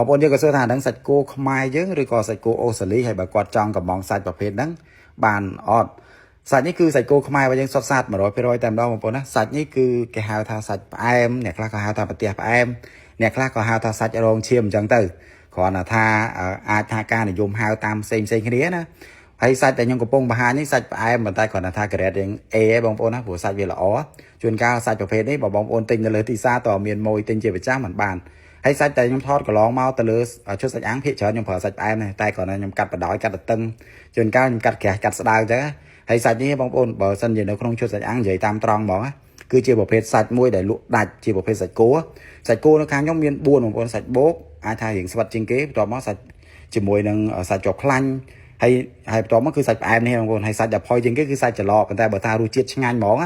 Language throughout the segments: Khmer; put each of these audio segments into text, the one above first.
បងប្អូនយើងក៏សួរថាហ្នឹងសាច់គោខ្មែរយើងឬក៏សាច់គោអូស្ត្រាលីហើយបើគាត់ចង់កំងសាច់ប្រភេទហ្នឹងបានអត់សាច់នេះគឺសាច់គោខ្មែររបស់យើងសុទ្ធសាធ100%តែម្ដងបងប្អូនណាសាច់នេះគឺគេហៅថាសាច់ផ្អែមអ្នកខ្លះក៏ហៅថាប្រទេសផ្អែមអ្នកខ្លះក៏ហៅថាសាច់រងឈាមអញ្ចឹងទៅគ្រាន់តែថាអាចថាការនិយមហៅតាមផ្សេងផ្សេងគ្នាណាហើយសាច់ដែលខ្ញុំកំពុងបង្ហាញនេះសាច់ផ្អែមប៉ុន្តែគ្រាន់តែថា grade រៀង A ឯងបងប្អូនណាព្រោះសាច់វាល្អជួនកាលសាច់ប្រភេទនេះបើបងប្អូនទិញនៅលើទីផ្សារតើមានម៉ួយទិញជាប្រចាំមិនបានហើយសាច់តែខ្ញុំថតកន្លងមកទៅលើឈុតសាច់អាំងភាគច្រើនខ្ញុំប្រើសាច់ផ្អែមដែរតែគ្រាន់តែខ្ញុំកាត់បដោយកាត់តឹងជួនកាលខ្ញុំកាត់ក្រាស់កាត់ស្ដើងអញ្ចឹងហើយសាច់នេះបងប្អូនបើសិនជានៅក្នុងឈុតសាច់អាំងនិយាយតាមត្រង់ហ្មងគឺជាប្រភេទសាច់មួយដែលលក់ដាច់ជាប្រភេទសាច់គោសាច់គោនៅខាងខ្ញុំមាន4បងប្អូនសាច់បោកអាចថារៀងស្វិតជាងគេបន្ទាប់មកសាច់ជាមួយនឹងសាច់ជាប់ខ្លាញ់ហើយហើយបន្ទាប់មកគឺសាច់ផ្អែមនេះបងប្អូនហើយសាច់ដែលផុយជាងគេគឺសាច់ច្រឡកប៉ុន្តែបើថារសជាតិឆ្ងាញ់ហ្មង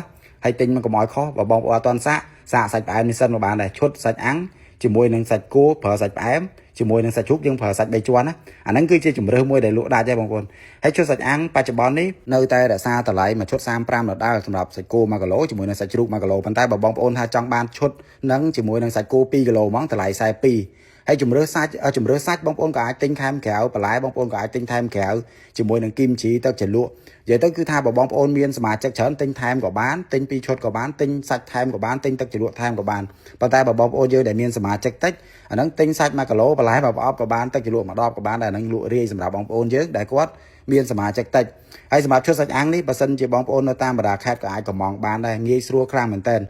ហើយទិញមកកុំឲ្យខុសបើបងប្អូនអត់ទាន់សាកសាកសាច់ផ្អែមនេះសិនមកបានដែរឈុតសាច់អាំងជាមួយនឹងសាច់គោប្រើសាច់ផ្អែមជាមួយនឹងសាច់ជ្រូកយើងប្រើសាច់3ជាន់ណាអាហ្នឹងគឺជាជំរើសមួយដែលលក់ដាច់ដែរបងប្អូនហើយឈុតសាច់អាំងបច្ចុប្បន្ននេះនៅតែរក្សាតម្លៃមួយឈុត35ដុល្លារសម្រាប់សាច់គោ1គីឡូជាមួយនឹងសាច់ជ្រូក1គីឡូប៉ុន្តែបើបងប្អូនថាចង់បានឈុតហ្នឹងជាមួយនឹងសាច់គោ2គីឡូហ្មងតម្លៃ42ហើយជំរឿសាច់ជំរឿសាច់បងប្អូនក៏អាចទិញថែមក្រៅបន្លែបងប្អូនក៏អាចទិញថែមក្រៅជាមួយនឹងគីមជីទឹកជ្រលក់និយាយទៅគឺថាបើបងប្អូនមានសមាជិកច្រើនទិញថែមក៏បានទិញពីរឈុតក៏បានទិញសាច់ថែមក៏បានទិញទឹកជ្រលក់ថែមក៏បានប៉ុន្តែបើបងប្អូនយើងដែលមានសមាជិកតិចអាហ្នឹងទិញសាច់1គីឡូបន្លែមួយប្រអប់ក៏បានទឹកជ្រលក់មួយដបក៏បានដែរអាហ្នឹងលក់រាយសម្រាប់បងប្អូនយើងដែលគាត់មានសមាជិកតិចហើយសម្រាប់ឈុតសាច់អាំងនេះបើសិនជាបងប្អូននៅតាមបណ្ដាខេត្តក៏អាចកំងបានដែរងាយស្រួលខ្លាំងមែនតើ។